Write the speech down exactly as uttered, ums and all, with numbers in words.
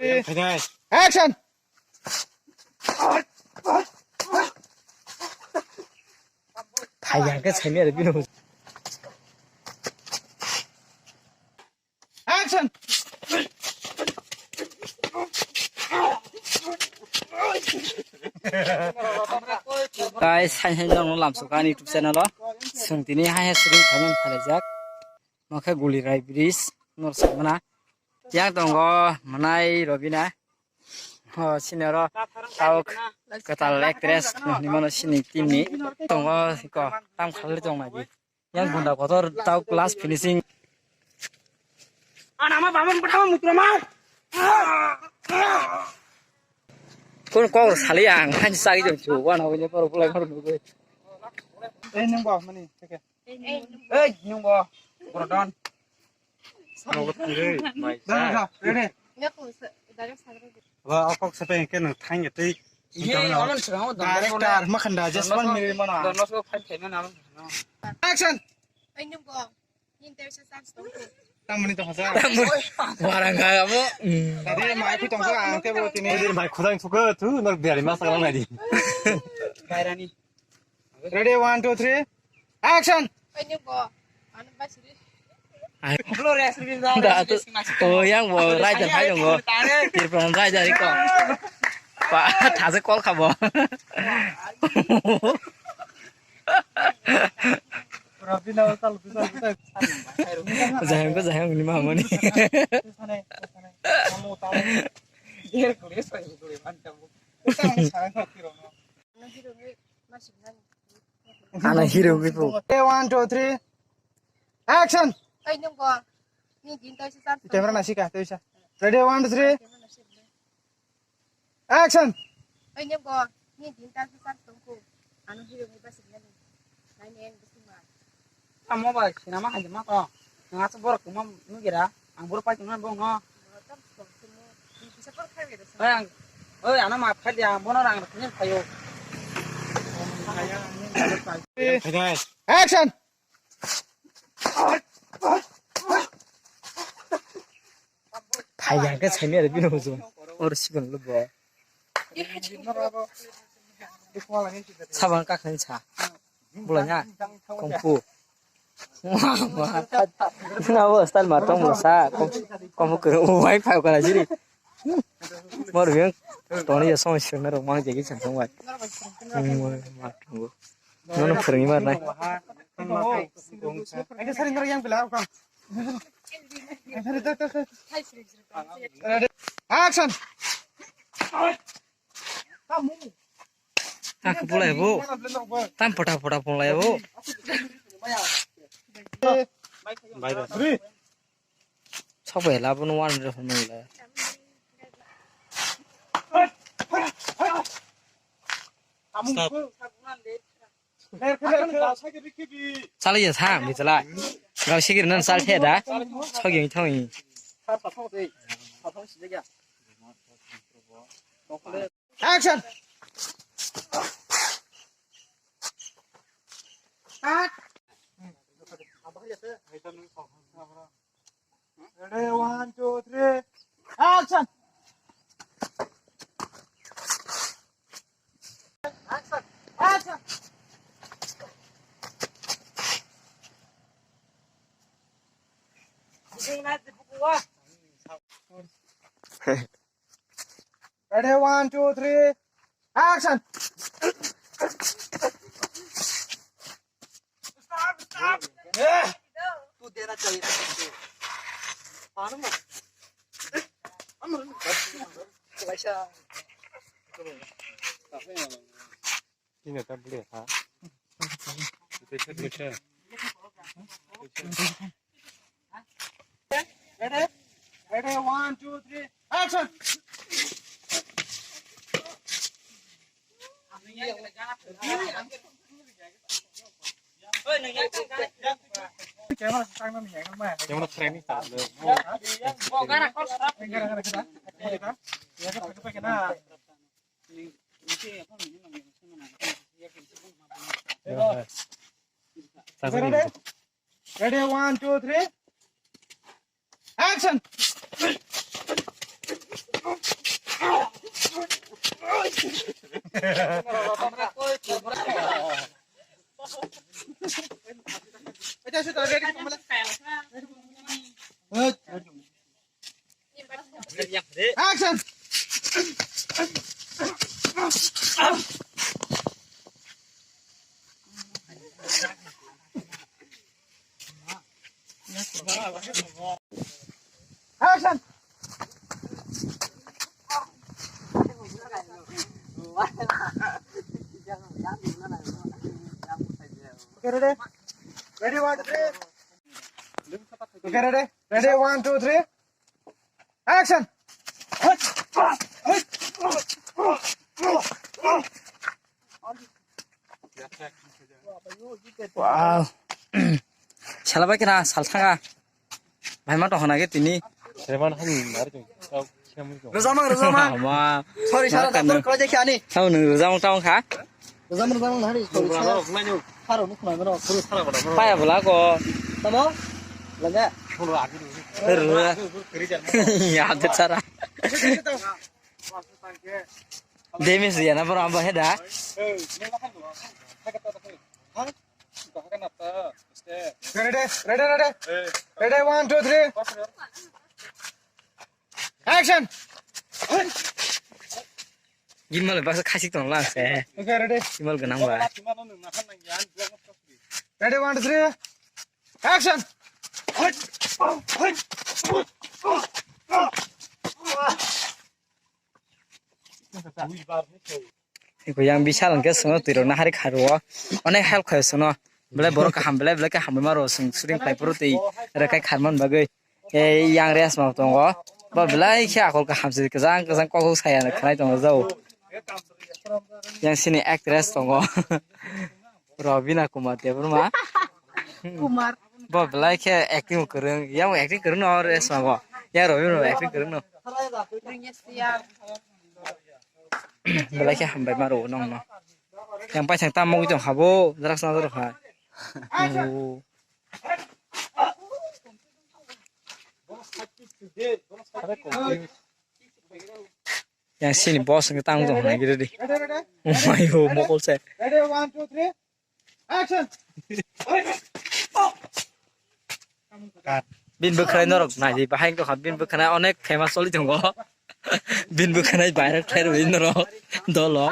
Action! Phaiya khe saimaya bino. Action! Guys, hai hai jang no lamsok ani YouTube channel o. Sung tini hai hai shooting khaimani phalaijak. Nokhe Gulirai bridge, nor samana. Yang tongo Mwnai Robina. Ho, sini oro tau kwtal actress, ni mano sini team ni. Tongo ko, tam khalai tong nai di. Yang gunda kotor tau class finishing. Ana ma baba ma baba mutra ma. Kon kok sali ang, han sagi jong chu, wan ho, ni poro pulai poro nugui. Eh, nung ba, mani, okay. Ei, nung bo. Boro don. Nogo thangwi, mai. Don, sa. Don, sa. Ready? Ba, o kok sepe ke nang thang ya tei. Ye, aman sirang o don. Director, makhanda, just one minute mana. Don, no, so fight fight mana, aman sirang. Action. Ei, nung bo. Yin ter se chance tong. Tamoni to hasa. Warang ga amo. Tadi mai ku tong ko ang te bo tini. Tadi mai khudang suka tu, nok biari masak lang lagi. Bairani. Ready, one, two, three, action! Ai, ni bo, ano ba siri. Ai. Bro, rest ri da, da, rest tu, ri sing nasi. Oh, yang bo, raja hai dong bo. Tirpon raja ri ko. Pa, thase call kha bo. Rabi na, tal, tal, tal. Jahang ko jahang ni ma mani. Sane, sane. Kamu tahu. Yer kule sai kule mantap. Sa, sa, sa, kiro, no. Ano hero wngwi phu. Okay, one, two, three. Action! Ai, nung bo. Ni din tai sa. Camera nasi ka, tai sa. Ready, one, two, three. Action! Ai, nung bo. Ni din tai sa tongku. Ano hero wngwi basi nani. Nai ne, basi ma. Amo ba, sinama hai ma to. Nang asa borok tongma nugira. Ang borok pai tongma bong no. Oi, ang, oi, ano maaf kha dia, bono rang rok ni phaio. Action! Phaiya khe saimaya bino hujung. Or sikon lo bo. Sabang ka khan sa. Bulanya. Kung fu. Na bo style mar tong mo sa. Kung, kung fu kung. Wai phai kala jiri. Mor biang. Toni ya song sing na rong mang jegi sing song wai. Nono phwrwngwi mar nai. Action! Ang khe bulai bo. Tam pota pota bulai bo. Sok bai la bo no one hundred phone le. Stop. Chalai ya thang, bi chalai. Gao sigir nan sal the da. Sogi thong. Action. Cut. Ready, one, two, three. Action. Action. Action. Ready, one, two, three, action! तू देना चाहिए था तुमको। मालूम है? हम, हम, वैसा। Ini tak boleh, ha? Ready? Ready, one, two, three, action! Yang mana training tak ada? Ready? Ready, one, two, three. Action! Action! Action! Okay, ready? Ready, one, two, three. Okay, ready? Ready, one, two, three. Action! Wow. Sala bai kena sal thanga. Bai ma to hona ge tini. Seman hani nari tu. Rwjamang, rwjamang. Ma. Sorry, sara, ma doktor kano. Koi je khiani. Sao nung rwjamang tang kha. Rwjamang, rwjamang, nari. Sorry, sara. Sara, nuk khna, nuk khna. Paya bwla ko. Tamo? Langa. Rwa. Ya, de sara. Demis ya na bro, amba heda. Ready, ready, ready. Ready, one, two, three. Action! Gimbal baksa khasik tong lang se. Okay, ready. Gimbal ganang ba. Ready, one, two, three. Action! Iko yang bisal hwnkhe chwngno twi rok nahari kharwi o. Onek help khaio chwngno. Belai borok kaham, belai, belai khe hambai maro chwng shooting khlai phuru twi rwkhai kharman bagwi. Ei yang rest ma tongo. Bo belai khe akol kaham se kwchang kwchang kok kok saya khnai tongo jao. Yang sini actress tongo. Robina Kumar Debbarma. Kumar. Bo belai khe acting kwrwng. Yang acting kwrwng no rest ma bo. Yang Robina bo acting kwrwng no. Belai khe hambai maro nongno. Yang paisang tamo tong habo, drugs na drog hai. Oh. Yang sini boss ngi tang tong hai gidi. Oh my god, mokol se. Ready, one, two, three. Action! Bini bwkhwnai norok nai di, bahai wngkha bini bwkhwnai onek famous choli tongo. Bini bwkhwnai viral khlai rwdi norok dolo.